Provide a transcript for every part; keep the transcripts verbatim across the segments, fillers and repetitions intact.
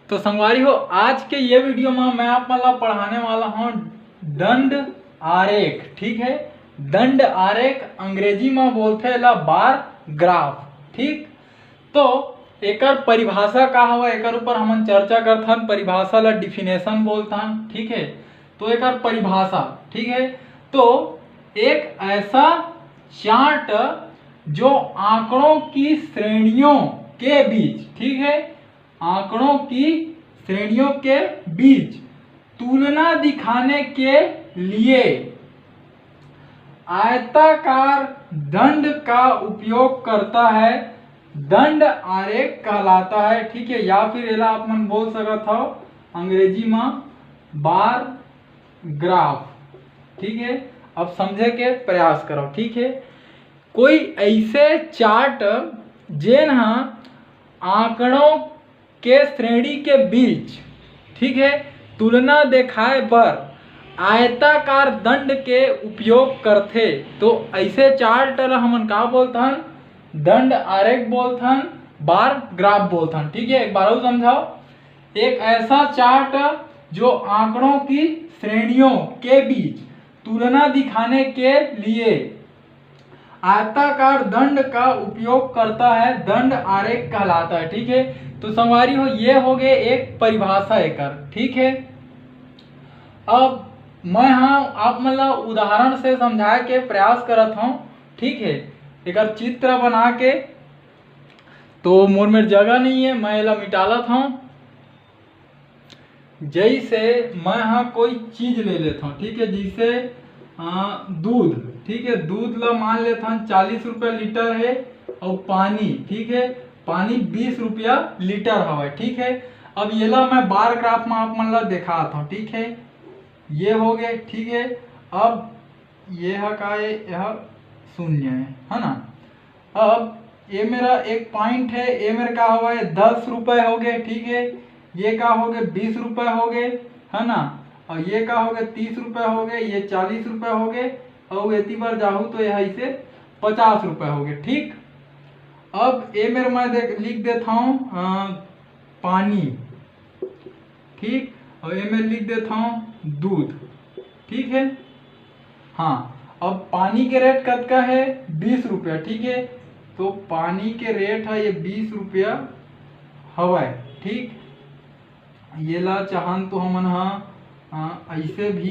तो संगवारी हो, आज के ये वीडियो में मैं आप मन ला पढ़ाने वाला हूँ दंड आरेख। ठीक है, दंड आरेख अंग्रेजी में बोलथे ला बार ग्राफ। ठीक, तो एकर परिभाषा का हवा, एकर ऊपर हमन चर्चा करथन। परिभाषा ला डिफिनेशन बोलथन। ठीक है, तो एकर परिभाषा, ठीक है, तो एक ऐसा चार्ट जो आंकड़ों की श्रेणियों के बीच, ठीक है, आंकड़ों की श्रेणियों के बीच तुलना दिखाने के लिए आयताकार दंड का उपयोग करता है, दंड आरेख कहलाता है। ठीक है, या फिर एला आप मन बोल सकत हो अंग्रेजी में बार ग्राफ। ठीक है, अब समझे के प्रयास करो। ठीक है, कोई ऐसे चार्ट जेन हा आंकड़ों के श्रेणी के बीच, ठीक है, तुलना देखाए बर आयताकार दंड के उपयोग करथे। तो ऐसे चार्ट ला हमन का बोलथन? दंड आरेख बोलथन, बार ग्राफ बोलथन। ठीक है, एक बार और समझाओ। एक ऐसा चार्ट जो आंकड़ों की श्रेणियों के बीच तुलना दिखाने के लिए आयताकार दंड का उपयोग करता है, दंड आरेख कहलाता है। ठीक है, तो संगवारी हो, ये हो गए एक परिभाषा एकर। ठीक है, अब मैं हाँ आप मन ला उदाहरण से समझाए के प्रयास करत हूँ। ठीक है, एकर चित्र बना के, तो मोर मेर जगह नहीं है, मैं एला मिटालत हूँ। जैसे मैं हाँ कोई चीज ले लेता हूँ, ठीक है, जैसे आ, दूध, ठीक है, दूध ला मान लेता हूँ चालीस रुपया लीटर है, और पानी, ठीक है, पानी बीस रुपया लीटर हवा। ठीक है, अब ये ला मैं बार ग्राफ में आप मन ला देखात हूँ। ठीक है, ये हो गए। ठीक है, अब ये हा का है, यह शून्य है, है ना। अब ये मेरा एक पॉइंट है, ये मेरे का हुआ है दस रुपए हो गए। ठीक है, ये का हो गए, बीस रुपए हो गए, है ना। और ये का हो गए, तीस रुपए हो गए, ये चालीस रुपए हो गए, और एती बार जाहू तो यह इसे पचास रुपए हो गए। ठीक, अब ये मेरे मैं देख लिख देता हूँ पानी। ठीक, और ये मैं लिख देता हूँ दूध। ठीक है, हाँ, अब पानी के रेट कतका है? बीस रुपया। ठीक है, तो पानी के रेट है ये बीस रुपया हवय। ठीक, ये ला चाहन तो हमन हा ऐसे भी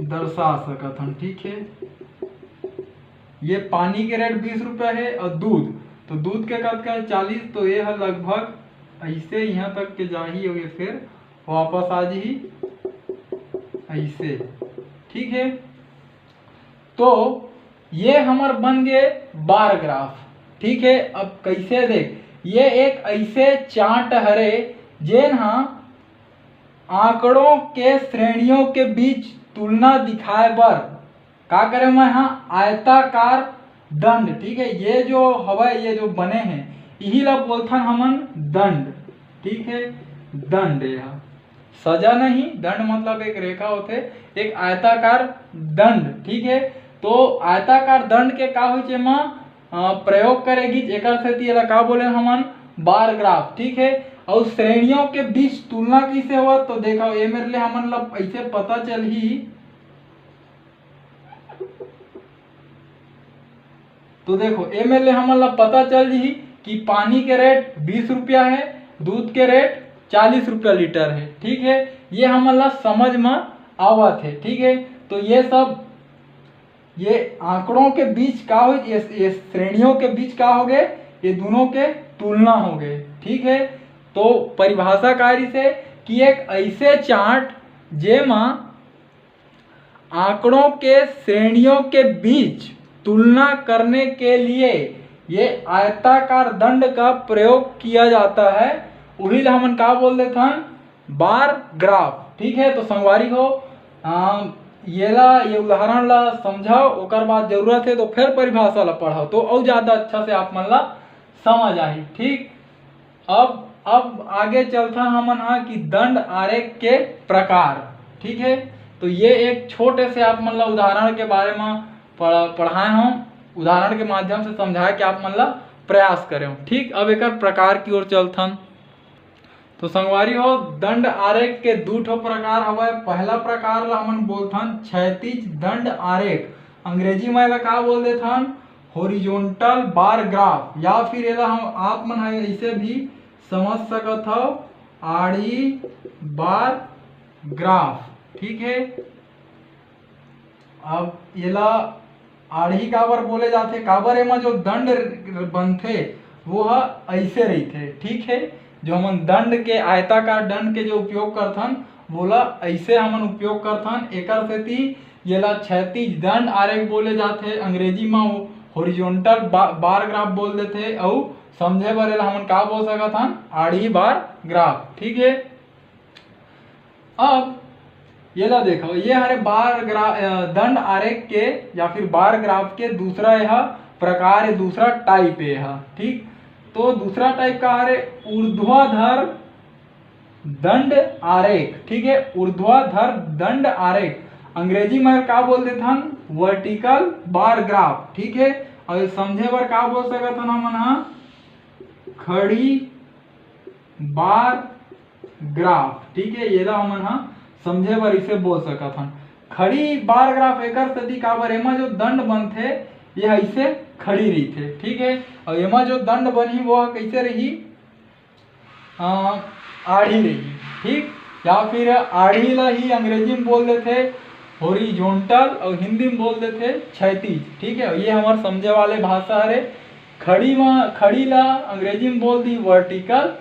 दर्शा सकत हन। ठीक है, ये पानी के रेट बीस रुपया है और दूध, तो दूध के कतका है? चालीस। तो ये ह लगभग ऐसे यहाँ तक के जाही और ये फिर वापस आ जाही ऐसे। ठीक है, तो ये हमर बन गए बार ग्राफ। ठीक है, अब कैसे देख, ये एक ऐसे चार्ट हरे जेन हा आंकड़ों के श्रेणियों के बीच तुलना दिखाए बर का करे मैं हा आयताकार दंड। ठीक है, ये जो हवा, ये जो बने हैं, यही ला बोलथन हमन दंड। ठीक है, दंड, यह सजा नहीं, दंड मतलब एक रेखा होते, एक आयताकार दंड। ठीक है, तो आयताकार दंड के का होई, जेमा प्रयोग करेगी, एकर सेती एला का बोले हमन? Bar graph. ठीक है, और श्रेणियों के बीच तुलना कैसे हुआ? तो देखो, ये मेरे लिए हमन ला ऐसे पता चलही, तो देखो, ए मेर ले हमन ला पता चल जही कि पानी के रेट बीस रुपया है, दूध के रेट चालीस रुपया लीटर है। ठीक है, ये हमन ला समझ में आवत है। ठीक है, तो ये सब, ये आंकड़ों के बीच का हो, ये, ये श्रेणियों के बीच का हो गए, ये दोनों के तुलना हो गए। ठीक है, तो परिभाषा कार्य से कि एक ऐसे चार्ट जेमा आंकड़ों के श्रेणियों के बीच तुलना करने के लिए ये आयताकार दंड का प्रयोग किया जाता है, उही ला हमन का बोल देथन? Bar graph. ठीक है, तो संगवारी हो, आ, ये ला, ये उदाहरण ला समझाओ, ओकर बाद जरूरत है तो फिर परिभाषा ला पढ़ाओ, तो और ज्यादा अच्छा से आप मन ला समझ आही। ठीक, अब अब आगे चलथन हमन हा कि दंड आरेख के प्रकार। ठीक है, तो ये एक छोटे से आप मन ला उदाहरण के बारे में पढ़- पढ़ाए हूँ, उदाहरण के माध्यम से समझाए के आप मन ला प्रयास करे हूँ। ठीक, अब एकर प्रकार की ओर चलथन। तो संगवारी हो, दंड आरेख के दू ठो प्रकार हवय। पहला प्रकार ला हमन बोलथन क्षैतिज दंड आरेख, अंग्रेजी में एला का बोल देथन, हॉरिजॉन्टल बार ग्राफ, या फिर एला हम, आप मन ह ऐसे भी समझ सकत हव, आड़ी बार ग्राफ। ठीक है, अब एला आड़ी काबर बोले जाथे, काबर एमा जो दंड बनथे वो ह ऐसे रहिथे। ठीक है, जो हमन दंड के, आयताकार दंड के जो उपयोग करथन, वोला ऐसे हमन उपयोग करथन। एकर सेती एला क्षैतिज दंड आरेख बोले जाथे, अंग्रेजी म हॉरिजॉन्टल बार ग्राफ बोल देथे, अउ समझे बर एला हमन का बोल सकत हन, आड़ी बार ग्राफ। ठीक है, अब ये ला देखो, ये हरे बार ग्राफ, दंड आरेख के या फिर बार ग्राफ के दूसरा यह प्रकार है, दूसरा टाइप है यह। ठीक, तो दूसरा टाइप का हरे ऊर्ध्वाधर दंड आरेख। ठीक है, ऊर्ध्वाधर दंड आरेख, अंग्रेजी में का बोल देथन, वर्टिकल बार ग्राफ। ठीक है, और समझे बर का बोल सकत हन हमन हा, खड़ी बार ग्राफ। ठीक है, ये ला हमन हा समझे बर इसे बोल सकत हन। खड़ी बार ग्राफ एकर सेती काबर, एमा जो दंड बनथे ये ऐसे खड़ी रहिथे। ठीक है, और एमा जो दंड बनही वो कैसे रही, आड़ी रही। ठीक, या फिर आड़ी ला ही अंग्रेजी में बोल देथे हॉरिजॉन्टल और हिंदी में बोल देथे क्षैतिज। ठीक है, ये हमार समझे वाले भाषा हरे। खड़ी में, खड़ी ला अंग्रेजी में बोल दी वर्टिकल,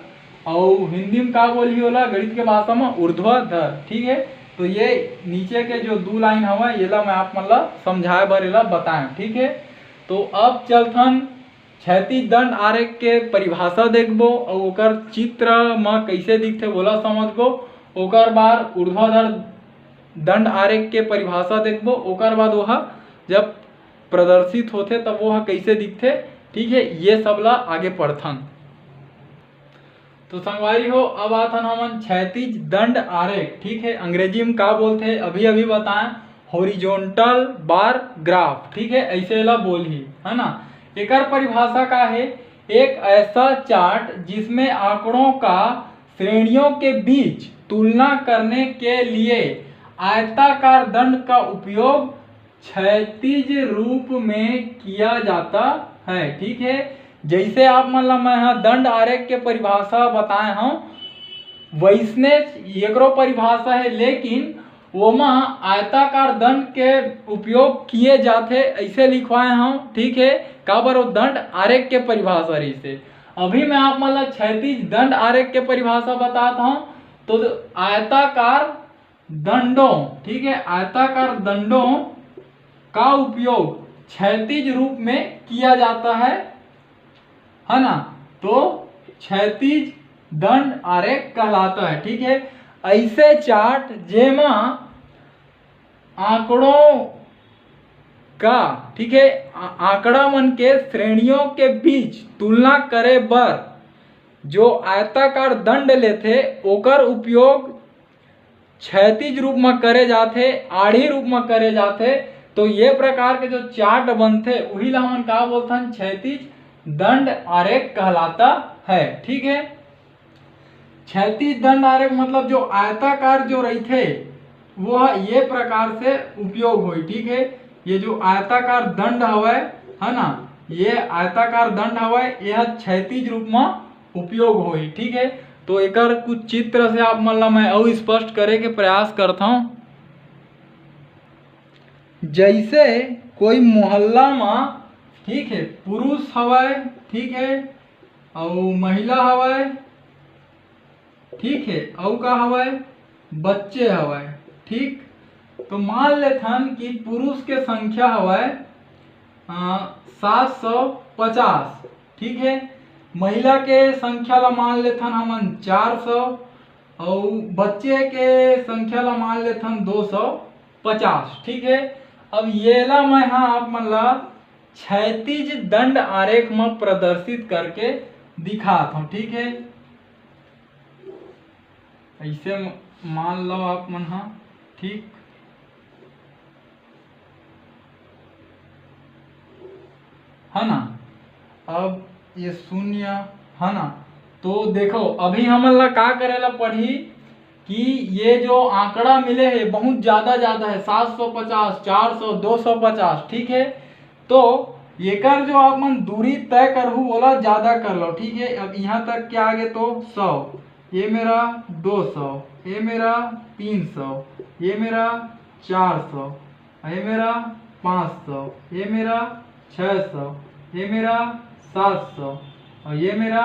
और हिंदी में का बोलही ओला गणित के भाषा में ऊर्ध्वाधर। ठीक है, तो ये नीचे के जो दू लाइन हवा, ये ला मैं आप मन ला समझाए बर एला बताएं। ठीक है, तो अब चलथन क्षैतिज दंड आरेख के परिभाषा देखबो अउ ओकर चित्र म कइसे दिखथे, ओला समझबो। ओकर बाद ऊर्ध्वाधर दंड आरेख के परिभाषा देखबो, ओकर बाद ओहा जब प्रदर्शित होथे तब ओहा कइसे दिखथे। ठीक है, ये सब ला आगे पढ़थन। तो संगवारी हो, अब आथन हमन क्षैतिज दंड आरेख। ठीक है, अंग्रेजी में का बोलथे, अभी अभी बताएं, हॉरिजॉन्टल बार ग्राफ। ठीक है, ऐसे ला बोलही, है ना। एकर परिभाषा का है, एक ऐसा चार्ट जिसमें आंकड़ों का श्रेणियों के बीच तुलना करने के लिए आयताकार दंड का उपयोग क्षैतिज रूप में किया जाता है। ठीक है, जैसे आप मन ला मैं हा दंड आरेख के परिभाषा बताए हूँ, वैसने एकरो परिभाषा है, लेकिन ओमा आयताकार दंड के उपयोग किए जाथे, ऐसे लिखवाए हूँ। ठीक है, काबर वो दंड आरेख के परिभाषा रहिसे। अभी मैं आप मन ला क्षैतिज दंड आरेख के परिभाषा बताता हूँ। तो आयताकार दंडों, ठीक है, आयताकार दंडों का उपयोग क्षैतिज रूप में किया जाता है, है ना। तो क्षैतिज दंड आरेख कहलाता है। ठीक है, ऐसे चार्ट जेमा आंकड़ों का, ठीक है, आ- आंकड़ा मन के श्रेणियों के बीच तुलना करे बर जो आयताकार दंड लेथे, ओकर उपयोग क्षैतिज रूप म करे जाथे, आड़ी रूप म करे जाथे। तो ये प्रकार के जो चार्ट बनथे, उही ला हमन का बोलथन, क्षैतिज दंड आरेख कहलाता है। ठीक है, क्षैतिज दंड आरेख मतलब जो आयताकार जो रहिथे, वो ह ये प्रकार से उपयोग होई। ठीक है, ये जो आयताकार दंड हवय, है ना, ये आयताकार दंड हवय, ये ह क्षैतिज रूप म उपयोग होई। ठीक है, तो एकर कुछ चित्र से आप मन ला मैं अउ स्पष्ट करे के प्रयास करथौं। जैसे कोई मोहल्ला म, ठीक है, पुरुष हवय, ठीक है, अउ महिला हवय, ठीक है, अउ का हवय, बच्चे हवय। ठीक, तो मान लेथन कि पुरुष के संख्या हवय, अ, सात सौ पचास। ठीक है, महिला के संख्या ला मान लेथन हमन चार सौ, अउ बच्चे के संख्या ला मान लेथन दो सौ पचास। ठीक है, अब येला मैं हा आप मन ला क्षैतिज दंड आरेख म प्रदर्शित करके दिखात हौं। ठीक है, ऐसे म-, मान लो आप मन हा, ठीक है ना। अब ये शून्य है ना, तो देखो, अभी हमन ला का करे ला पड़ही कि ये जो आंकड़ा मिले हे, बहुत ज्यादा ज्यादा हे, सात सौ पचास, चार सौ, दो सौ पचास, ठीक है। तो एकर जो आप मन दूरी तय करहू, ओला ज्यादा कर लो, ठीक है। अब यहाँ तक के आगे तो सौ, ये मेरा दो सौ, ये मेरा तीन सौ, ये मेरा चार सौ, ये मेरा पाँच सौ, ये मेरा छः सौ, ये मेरा सात सौ और ये मेरा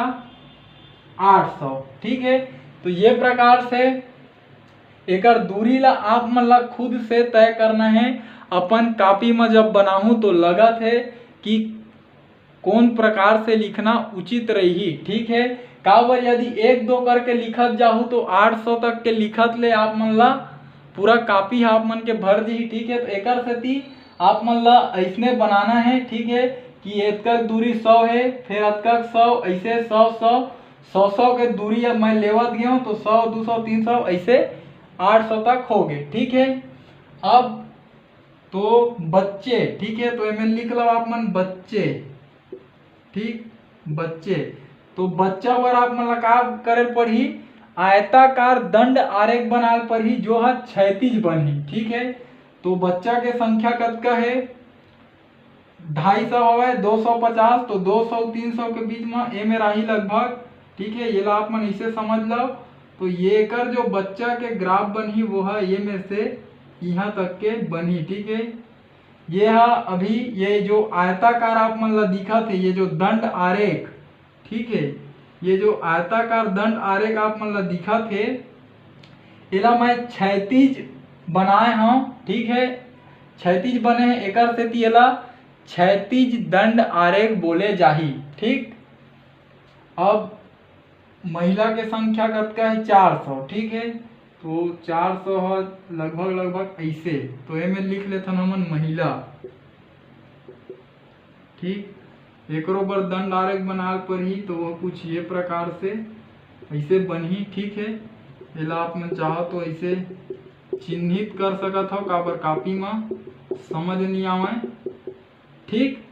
आठ सौ, ठीक है। तो ये प्रकार से एकर दूरी ला आप मन ला खुद से तय करना है। अपन कॉपी में जब बनाहूँ तो लगत है कि कौन प्रकार से लिखना उचित रही, ठीक है। काबर यदि एक दो करके लिखत जाहू तो आठ सौ तक के लिखत ले आप मन ला पूरा कॉपी ह आप मन के भर दिही, ठीक है। तो एकर सेती आप मन ला ऐसने बनाना है, ठीक है, कि एतका दूरी सौ है, फिर अतका सौ, ऐसे सौ, सौ, सौ, सौ के दूरी अब मैं लेवत गया हूँ, तो सौ, दो सौ, तीन सौ, ऐसे आठ सौ तक हो गए, ठीक है। अब तो बच्चे, ठीक है, तो एमे लिख लो आप मन बच्चे, ठीक, बच्चे। तो बच्चा बर आप मन ला का करे पड़ही? आयताकार दंड आरेख बनाए पड़ही, जो ह क्षैतिज बनही, ठीक है। तो बच्चा के संख्या कतका है? ढाई सौ हवय, दो सौ पचास, तो दो सौ तीन सौ के बीच म एमे राही लगभग, ठीक है। ये ला आप मन इसे समझ लो। तो ये कर जो बच्चा के ग्राफ बनही, वो है ये में से यहाँ तक के बनही, ठीक है। ये हा अभी ये जो आयताकार आप मन ला दिखत है, ये जो दंड आरेख, ठीक है, ये जो आयताकार दंड आरेख आप मन ला दिखत है, एला मैं क्षैतिज बनाए हूँ, ठीक है। क्षैतिज बने हैं, एकर सेती एला क्षैतिज दंड आरेख बोले जाही, ठीक। अब महिला के संख्या कतका है? चार सौ, ठीक है। तो चार सौ ह लगभग लगभग ऐसे, तो एमे लिख लेथन हमन महिला, ठीक। एकरो बर दंड आरेख बनाए पड़ही, तो वो कुछ ये प्रकार से ऐसे बनही, ठीक है। एला आप मन चाहो तो ऐसे चिन्हित कर सकत हो, काबर कॉपी में समझ नहीं आवे, ठीक।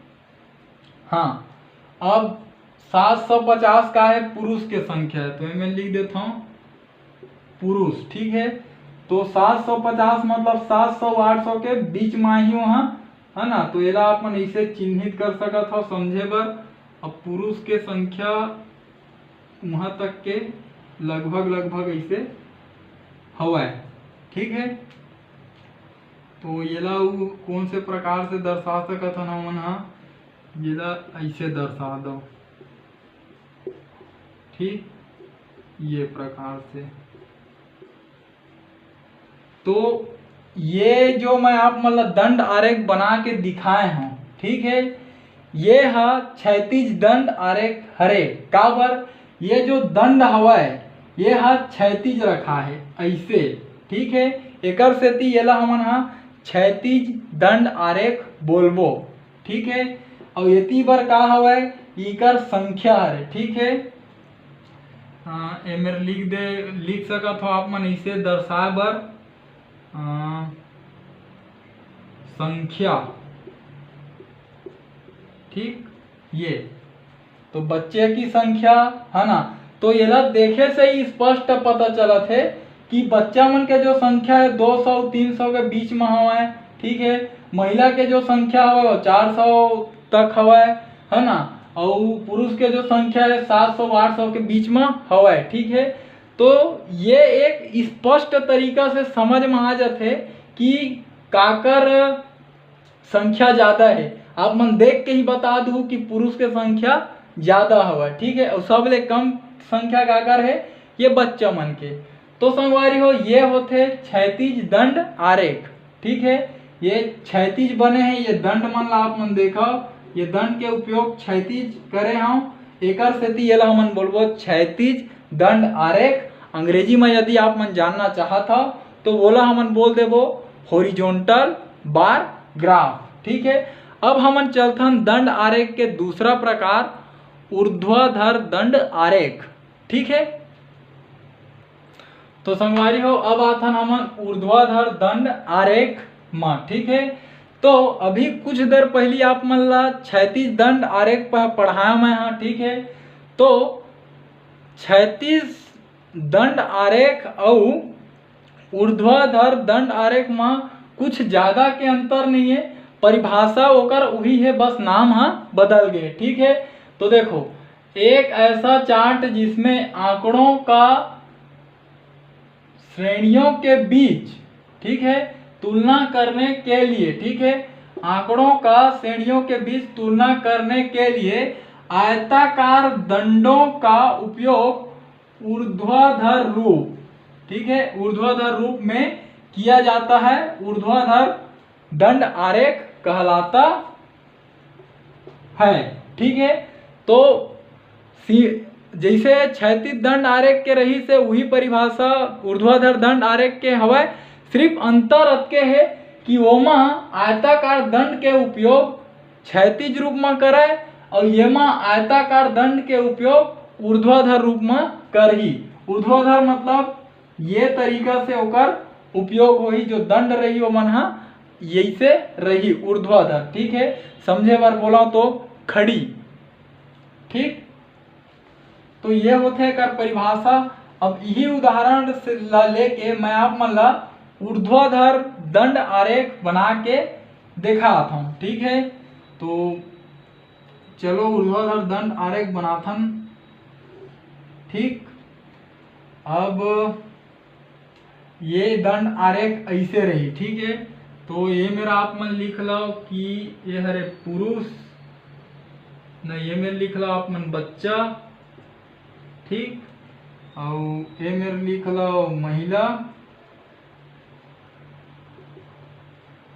हाँ, अब सात सौ पचास का है पुरुष के संख्या है, तो मैं लिख देता हूँ पुरुष, ठीक है। तो सात सौ पचास मतलब सात सौ आठ सौ के बीच में ही वहाँ, है ना। तो एला आप मन इसे चिन्हित कर सकत हो समझे बर। अब पुरुष के संख्या वहाँ तक के लगभग लगभग ऐसे हवय, ठीक है। तो येला उ कौन से प्रकार से दर्शा सकत हन हमन हा? येला ऐसे दर्शा दो, ठीक, ये प्रकार से। तो ये जो मैं आप मन ला दंड आरेख बना के दिखाए हूँ, ठीक है, ये हा क्षैतिज दंड आरेख हरे। काबर? ये जो दंड हवय, ये हा क्षैतिज रखा है ऐसे, ठीक है। एकर सेती येला हमन हा क्षैतिज दंड आरेख बोलबो, ठीक है। और एती बर का हवय, इकर संख्या हरे, ठीक है। हाँ, एमेर लिख दे, लिख सकत हो आप मन इसे दर्शाए बर, अ, संख्या, ठीक, ये तो बच्चे की संख्या है ना। तो येला देखे से ही स्पष्ट पता चलत है कि बच्चा मन के जो संख्या है दो सौ तीन सौ के बीच में हवय, ठीक है। महिला के जो संख्या हवय वो चार सौ तक हवय, है ना। और पुरुष के जो संख्या है सात सौ आठ सौ के बीच में हवय, ठीक है। तो ये एक स्पष्ट तरीका से समझ में आ जाथे कि काकर संख्या ज्यादा है। आप मन देख के ही बता दू कि पुरुष के संख्या ज्यादा हवय, ठीक है। और सबले कम संख्या काकर है? ये बच्चा मन के। तो संगवारी हो, ये होथे क्षैतिज दंड आरेख, ठीक है। ये क्षैतिज बने हैं, ये दंड मन ला आप मन देखो, ये दंड के उपयोग क्षैतिज करे हव, एकर सेती येला हमन बोलबो क्षैतिज दंड आरेख। अंग्रेजी में यदि आप मन जानना चाहत हव तो वोला हमन बोल देबो हॉरिजॉन्टल बार ग्राफ, ठीक है। अब हमन चलथन दंड आरेख के दूसरा प्रकार, ऊर्ध्वाधर दंड आरेख, ठीक है। तो संगवारी हो, अब आथन हमन ऊर्ध्वाधर दंड आरेख म, ठीक है। तो अभी कुछ देर पहली आप मन ला क्षैतिज दंड आरेख प-, पढ़ाया मैं हा, ठीक है। तो क्षैतिज दंड आरेख अउ ऊर्ध्वाधर दंड आरेख म कुछ ज़्यादा के अंतर नहीं है, परिभाषा ओकर उही है, बस नाम ह बदल गए। ठीक है, तो देखो, एक ऐसा चार्ट जिसमें आंकड़ों का श्रेणियों के बीच, ठीक है, तुलना करने के लिए, ठीक है, आंकड़ों का श्रेणियों के बीच तुलना करने के लिए आयताकार दंडों का उपयोग ऊर्ध्वाधर रूप, ठीक है, ऊर्ध्वाधर रूप में किया जाता है, ऊर्ध्वाधर दंड आरेख कहलाता है। ठीक है, तो सी-, जैसे क्षैतिज दंड आरेख के रहिस हे, वही परिभाषा ऊर्ध्वाधर दंड आरेख के हवय। सिर्फ अंतर अतके हे कि ओमा आयताकार दंड के उपयोग क्षैतिज रूप म करय अउ येमा आयताकार दंड के उपयोग ऊर्ध्वाधर रूप म करही। ऊर्ध्वाधर मतलब ये तरीका से ओकर उपयोग होही, जो दंड रही ओमन ह यइसे रही ऊर्ध्वाधर। ठीक है, समझे बर बोला तो खड़ी। ठीक, तो ये होथे एकर परिभाषा। अब यही उदाहरण से ला लेके मैं आप मन ला ऊर्ध्वाधर दंड आरेख बना के देखात हूँ। ठीक है, तो चलो ऊर्ध्वाधर दंड आरेख बनाथन। ठीक, अब ये दंड आरेख ऐसे रही। ठीक है, तो ये मेर आप मन लिख लो कि ये हरे पुरुष, न ये मेर लिख लो आप मन बच्चा। ठीक, अउ ये मेर लिख लो महिला,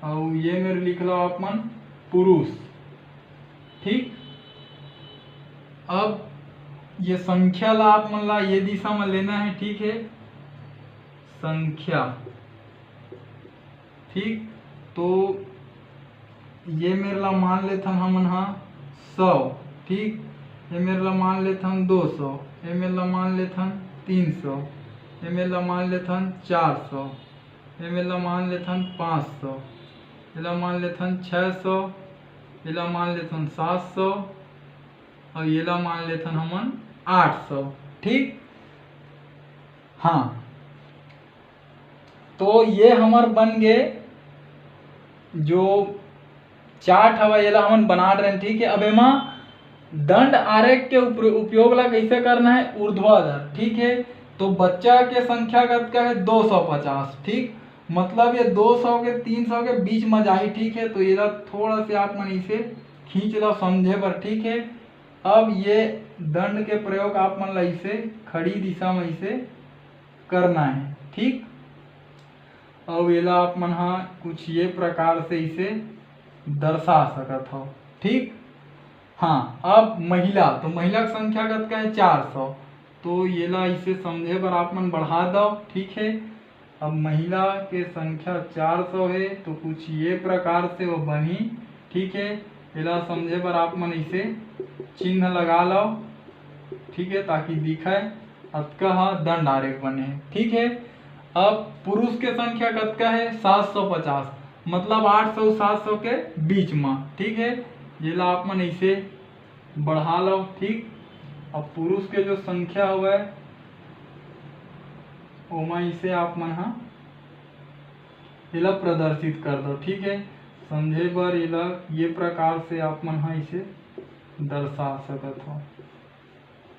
अउ ये मेर लिख लो आप मन पुरुष। ठीक, अब ये संख्या ला आप मन ला ये दिशा में लेना है। ठीक है, संख्या। ठीक, तो ये मेर ला मान लेथन हमन हा सौ। ठीक, ये मेर ला मान लेथन दो सौ, ये मेर ला मान लेथन तीन सौ, ये मेर ला मान लेथन चार सौ, ये मेर ला मान लेथन पाँच सौ, ये ला मान लेथन छः सौ, ये ला मान लेथन सात सौ, अउ ये ला मान लेथन हमन आठ सौ। ठीक, हाँ, तो ये हमर बन गे जो चार्ट हवय, ये ला हमन बना रहे हैं। ठीक है, अब एमा दंड आरेख के उप-, उपयोग ला कैसे करना है, ऊर्ध्वाधर। ठीक है, तो बच्चा के संख्या कतका है, दो सौ पचास। ठीक, मतलब ये दो सौ के तीन सौ के बीच में जाही। ठीक है, तो ये ला थोड़ा से आप मन इसे खींच लो समझे बर। ठीक है, अब ये दंड के प्रयोग आप मन ला इसे खड़ी दिशा में इसे करना है। ठीक, अउ एला आप मन हा कुछ ये प्रकार से इसे दर्शा सकत हो। ठीक, हाँ, अब महिला, तो महिला के संख्या कतका है, चार सौ। तो येला इसे समझे बर आप मन बढ़ा दो। ठीक है, अब महिला के संख्या चार सौ है, तो कुछ ये प्रकार से वो बनी। ठीक है, एला समझे बर आप मन इसे चिन्ह लगा लो। ठीक है, ताकि दिखे अतका हा दंड आरेख बने। ठीक है, अब पुरुष के संख्या कतका है, सात सौ पचास, मतलब आठ सौ सात सौ के बीच में। ठीक है, येला आप मन इसे बढ़ा लो। ठीक, अब पुरुष के जो संख्या हवय ओमा इसे आप मन हा एला प्रदर्शित कर दो। ठीक है, समझे बर एला ये प्रकार से आप मन हा इसे दर्शा सकत हो।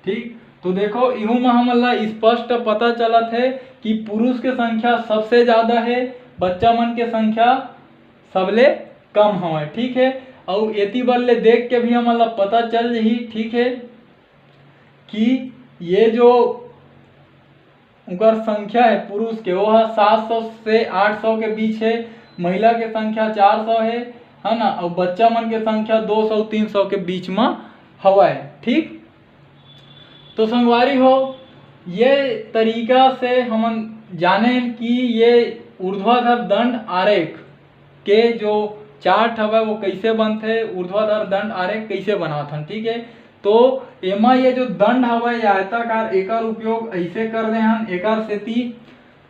ठीक, तो देखो, इहू में हमन ला स्पष्ट पता चलत है कि पुरुष के संख्या सबसे ज्यादा है, बच्चा मन के संख्या सबले कम हवय। ठीक है, अउ एती बर ले देख के भी हमन ला पता चल जही। ठीक है, कि ये जो उनकर संख्या है पुरुष के, वो ह सात सौ से आठ सौ के बीच है, महिला के संख्या चार सौ है, है ना, और बच्चा मन के संख्या दो सौ तीन सौ के बीच में हवय। ठीक, तो संगवारी हो, ये तरीका से हमन जाने कि ये ऊर्ध्वाधर दंड आरेख के जो चार्ट हवय वो कैसे बनथे, ऊर्ध्वाधर दंड आरेख कैसे बनाथन। ठीक है, तो एमा ये जो दंड हवय या आयताकार, एकर उपयोग ऐसे कर दे हन, एकर सेती,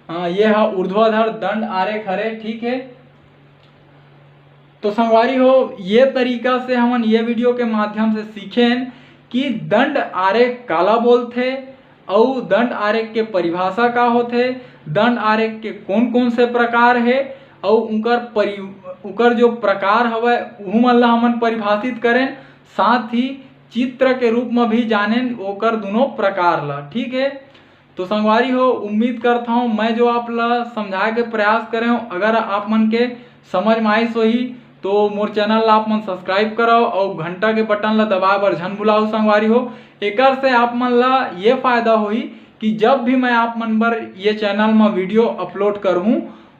अ, ये ह ऊर्ध्वाधर दंड आरेख हरे। ठीक है, तो संगवारी हो, ये तरीका से हमन ये वीडियो के माध्यम से सीखेन कि दंड आरेख काला बोलथे, अउ दंड आरेख के परिभाषा का होथे, दंड आरेख के कौन कौन से प्रकार हे, अउ उनकर परि-, उनकर जो प्रकार हवय, उहू मन ला हमन परिभाषित करेन, साथ ही चित्र के रूप में भी जानेन ओकर दोनों प्रकार ला। ठीक है, तो संगवारी हो, उम्मीद करता हूँ मैं जो आप ला समझाए के प्रयास करे हूँ, अगर आप मन के समझ में आइस होही तो मोर चैनल ला आप मन सब्सक्राइब करव अउ घंटा के बटन ला दबाए बर झन भुलाव संगवारी हो। एकर से आप मन ला ये फायदा होही कि जब भी मैं आप मन बर ये चैनल में वीडियो अपलोड करहूँ,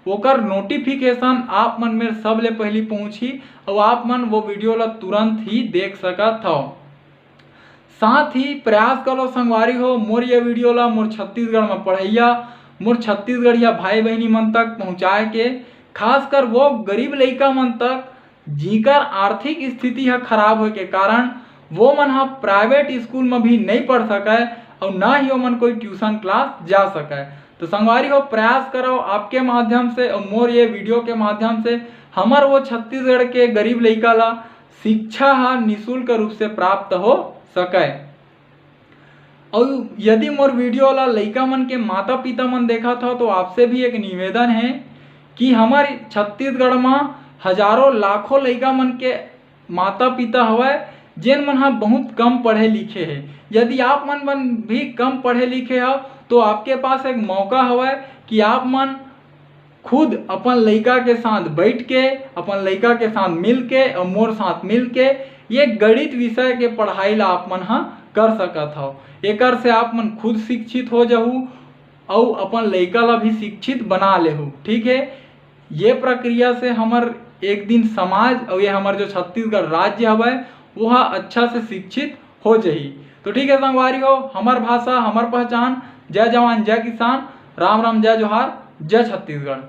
ओकर नोटिफिकेशन आप मन मेर सबले पहिली पहुँचही अउ आप मन वो वीडियो ला तुरंत ही देख सकत हव। साथ ही प्रयास करो संगवारी हो, मोर ये वीडियो ला मोर छत्तीसगढ़ में पढ़ैया, मोर छत्तीसगढ़िया भाई बहिनी मन तक पहुँचाए के, खासकर वो गरीब लइका मन तक जिकर आर्थिक स्थिति ह खराब होए के कारण वो मन ह प्राइवेट स्कूल में भी नहीं पढ़ सकय अउ ना ही ओमन कोई ट्यूशन क्लास जा सकय। तो संगवारी हो, प्रयास करो आपके माध्यम से अउ मोर ये वीडियो के माध्यम से हमर वो छत्तीसगढ़ के गरीब लइका ला शिक्षा ह निशुल्क रूप से प्राप्त हो सकय। अउ यदि मोर वीडियो ला लइका मन के माता पिता मन देखत हव तो आपसे भी एक निवेदन है कि हमर छत्तीसगढ़ म हजारों लाखों लइका मन के माता पिता हवय जेन मन ह बहुत कम पढ़े लिखे हे। यदि आप मन, मन भी कम पढ़े लिखे हव तो आपके पास एक मौका हवय कि आप मन खुद अपन लइका के साथ बैठ के, अपन लइका के साथ मिल के और मोर साथ मिल के ये गणित विषय के पढ़ाई ला आप मन ह कर सकत हव। एकर से आप मन खुद शिक्षित हो जाहू अउ अपन लइका ला भी शिक्षित बना लेहू। ठीक है, ये प्रक्रिया से हमर एक दिन समाज और ये हमर जो छत्तीसगढ़ राज्य हवय वो ह अच्छा से शिक्षित हो जाही। तो ठीक है संगवारी हो, हमर भाषा हमर पहचान। जय जवान जय किसान, राम राम जय जोहार, जय छत्तीसगढ़।